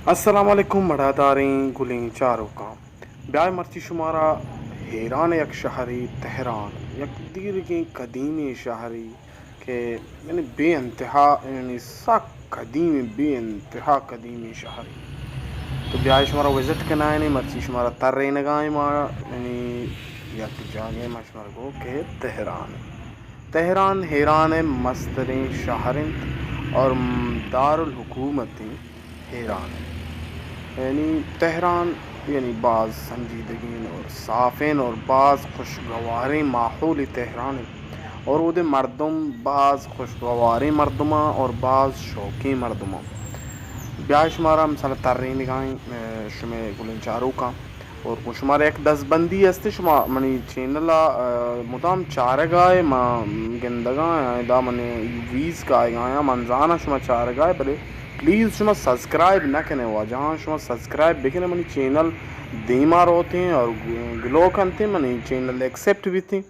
السلام علیکم مڑاداریں گلیں چاروکاں، بیائے مرچی شمارا ہیران یک شہرے تہران، یک دیرگیں قدیمیں شہرے کہ یعنی بے انتہا، یعنی سک قدیمیں، بے انتہا قدیمیں شہرے۔ تو بیائے شمارا وزٹ کنائیں، مرچی شمارا ترینگائیں ما، یعنی یک جاگے ما شمارا گو کہ تہران۔ تہران ہیران ءِ مستریں شہر انت اور دارالحکومت انت ہیران ءِ۔ یعنی تہران یعنی باز سنجیدگیں اور صافیں اور باز خوشگواریں ماحول تہران انت اور اودے مردم باز خوشگواریں مردماں اور باز شوقیں مردماں۔ بیائے شمارا مثال ترینگائیں، اے، شمے گلیں چاروکاں۔ اور گوں شمارا یک دزبندی است، شما منی چینل ءَ، آ، مدام چارگا ئے، ما گندگا آں، ادا منی ویز کائیگا آں، من زاناں شما چارگا ئے، بلے پلیز شما سبسکرائب نہ کنے واجہاں، شما سبسکرائب بکنے، منی چینل دیما روتیں اور گلو کنتیں، منی چینل ایکسپٹ بیتیں۔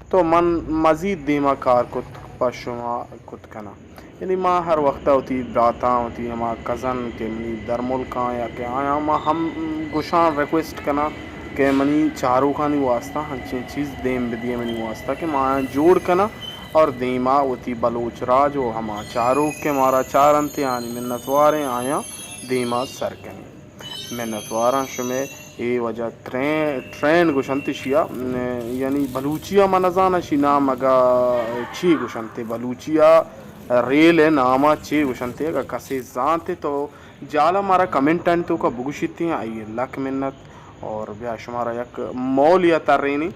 تو من مزید دیما کار کت پہ شما کت کناں۔ یعنی ما ہر وقتا وتی براتاں، وتی ہما کزن کہ منی درملکاں یا کہ آیاں، ما ہم گشاں ریکویسٹ کناں کہ منی چاروکانی واسطہ ہنچیں چیز دیم بدیے منی واسطہ کہ ما آیاں جوڑ کناں اور دیما وتی بلوچ راج و ہما چاروک کہ مارا چارنت آنی منتواریں آیاں دیما سر کنیں۔ منتواراں شمے۔ اے واجہ ٹرین، ٹرین گوشنت اشیا، یعنی بلوچیا من نزاناں اشی نام اگا چی گوشنت، بلوچیا ریل ءِ ناما چی گوشنت، اگا کسے زانت تو جالا مارا کمنٹانی توکا بگوشیت، آئی لک منت۔ اور بیا شمارا یک مولیا ترینی۔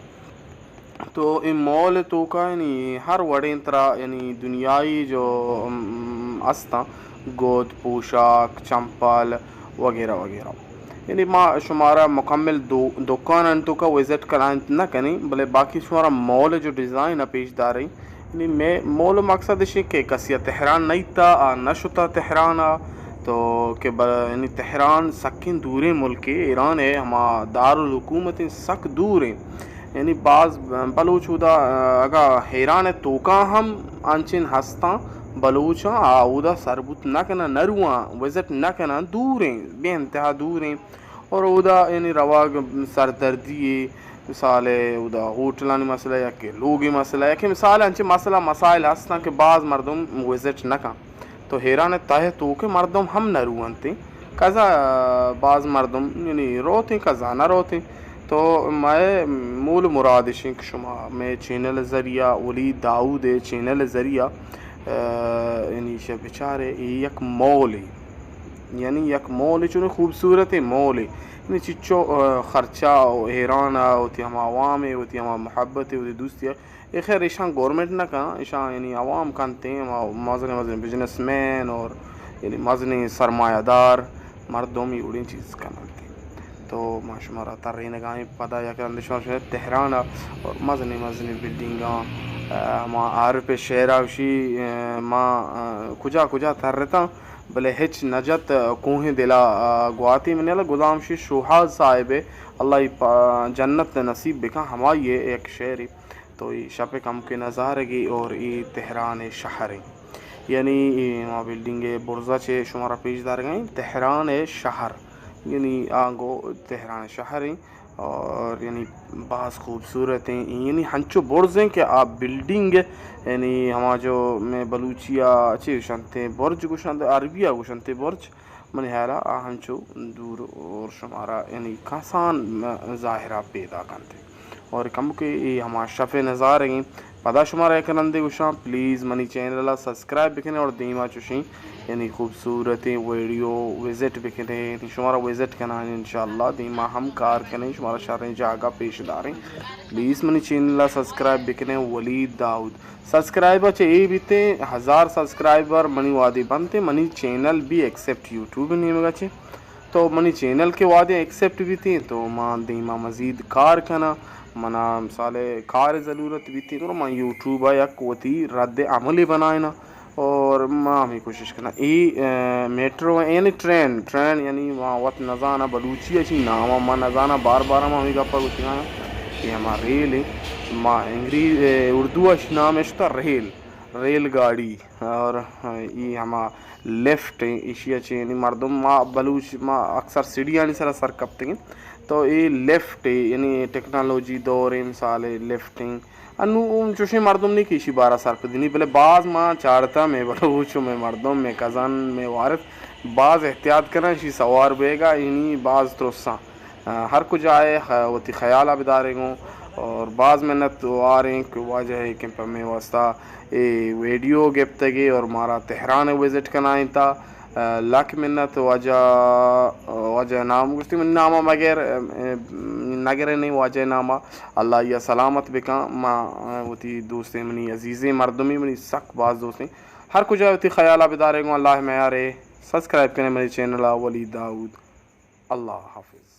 تو اے مال ءِ توکا یعنی ہر وڑیں ترا یعنی دنیائی جو، ام، استاں، گد، پوشاک، چمپل وغیرہ وغیرہ۔ یعنی ما شمارا مکمل دو، دکانانی توکا وزٹ کنائینت نہ کنیں، بلے باقی شمارا مال ءِ جو ڈیزائن ءَ پیش داریں۔ یعنی مئے مول ءِ مقصد اش کہ کسی ءَ تہران نہ ایتا، آ نہ شتا تہران ءَ، تو کہ ب-، یعنی تہران سکیں دوریں ملکے، ایران ءِ ہما دارالحکومت سک دوریں۔ یعنی باز بلوچ اودا، اگاں ہیران ءِ توکا ہم انچیں ہستاں بلوچاں، آ اودا سر بوت نہ کناں، نہ رواں، وزٹ نہ کناں، دوریں، بے انتہا دوریں۔ اور اودا یعنی رواگ سردردی ئے، مثال ءَ اودا ہوٹلانی مسئلہ یا کہ لوگی مسئلہ یا کہ مثال انچیں مسئلہ مسائل ہستاں کہ باز مردم وزٹ نہ کن۔ تو ہیران ءِ تہ ءِ توک ءَ مردم ہم نہ روانتیں۔ کزا باز مردم یعنی روتیں، کزا نہ روتیں۔ تو مئے مول مراد اش انت کہ شما مئے چینل ذریعہ، ولید داؤد ءِ چینل ذریعہ، آ، یعنی شہ بچارے اے یک مولے، یعنی یک مولے، چون خوبصورت مولے۔ یعنی چچو، آ، خرچہ و ہیران ءَ وتی ہما عوام ءَ، وتی ہما محبت ءَ، وتی دوستی ءَ۔ اے خیر، ایشاں گورنمنٹ نہ کن، ایشاں یعنی عوام کنت، ہما مزنیں مزنیں بزنس مین اور یعنی مزنیں سرمایہ دار مردم اے وڑیں چیز کننت۔ تو ما شمارا ترینگائیں پدا یک رندے شمارا شمارا تہران ءَ اور مزنیں مزنیں بلڈنگاں، آ، ہما عارف شعرا گوشی، آ، ما، آ، کجا کجا ترتاں، بلے ہچ نہ جت، کوہیں دلا، آ، گواتی۔ منی اللہ گدام شی شوہاز صاحب ءِ، اللہ ءَ پا-، جنت نصیب بکن، ہمائی ءِ یک شعرے۔ تو اے شپ ءِ کمکے نظارگے اور اے تہران ءِ شہر ایں۔ یعنی اے ما بلڈنگ ءِ برزا چہ شمارا پیش دارگا ایں، تہران ءِ شہر۔ یعنی آنگو تہران ءِ شہر ایں اور یعنی باز خوبصورت ایں۔ یعنی ہنچو برز ایں کہ آ بلڈنگ یعنی ہما جو مئے بلوچی ءَ چی گوشنت، برج گوشنت، عربی ءَ گوشنت برج۔ منی ہیال ءَ آ ہنچو دور اور شمارا یعنی کسان ظاہرا پیدا کنت۔ اور کمکے اے ہما شف ءِ نظارگ ایں۔ پدا شمارا یک رندے گوشاں، پلیز منی چینل ءَ سبسکرائب بکنے اور دیما چوشیں یعنی خوبصورتیں ویڈیو وزٹ بکنے۔ یعنی شمارا وزٹ کناں انشاءاللہ دیما ہم کار کنیں، شمارا شریں جاگہ پیش داریں۔ پلیز منی چینل ءَ سبسکرائب بکنے، ولید داؤد۔ سبسکرائبر چہ اے بیتیں، ہزار سبسکرائبر منی وہدے بنتیں، منی چینل بی ایکسپٹ یوٹیوب نیمگا چہ۔ تو منی چینل کہ وہدے ایکسپٹ بیتیں، تو ما دیما مزید کار کناں، منا مثال کار ضرورت بیتیں، تو من یوٹیوب ءَ یک وتی رد عملے بنائیناں۔ اور ما ہمیں کوشش کناں۔ اے، اے، میٹرو یعنی ٹرین، ٹرین یعنی ما وت نزاناں بلوچی ءَ چی نام ءَ، ما نزاناں، بار بار ما ہمیں گپا گوشگا آں کہ ہما ریل ایں۔ ما انگریز، اے، اردو ءَ چی نام اشتا ریل۔ ریل گاڑی اور ای ہما لفٹ ایں، ایشی ءَ چہ یعنی مردم، ما بلوچ ما اکثر سیڑھیانی سرا سر کپتگیں، تو اے لفٹ یعنی ٹیکنالوجی دور ایں، مثال لفٹ ایں، انو چوشیں مردم نہیں کہ ایشی بارا سر پدینی، بلے باز ما چارتا میں بلوچ، میں مردم، میں کزن، میں وارث باز احتیاط کناں ایشی سوار بیگا، یعنی باز ترساں۔ ہر کجا ءَ وتی خیال ءَ بدارے گوں، اور باز منت واریں کہ واجہ ءَ کہ پہ مئے واسطہ اے ویڈیو گپتگے اور مارا تہران ءَ وزٹ کنائینتا۔ لک منت واجہ، واجہ نام گوشتی، من نام مگر نگرے نہیں، واجہ نام اللہ یا سلامت بکاں۔ ما وتی دوستیں، منی عزیزیں مردمی، منی سک باز دوستیں۔ ہر کجا وتی خیال ءَ بدارے گوں، اللہ میارے۔ سبسکرائب کنے منی چینل ءَ۔ ولی داؤد۔ اللہ حافظ۔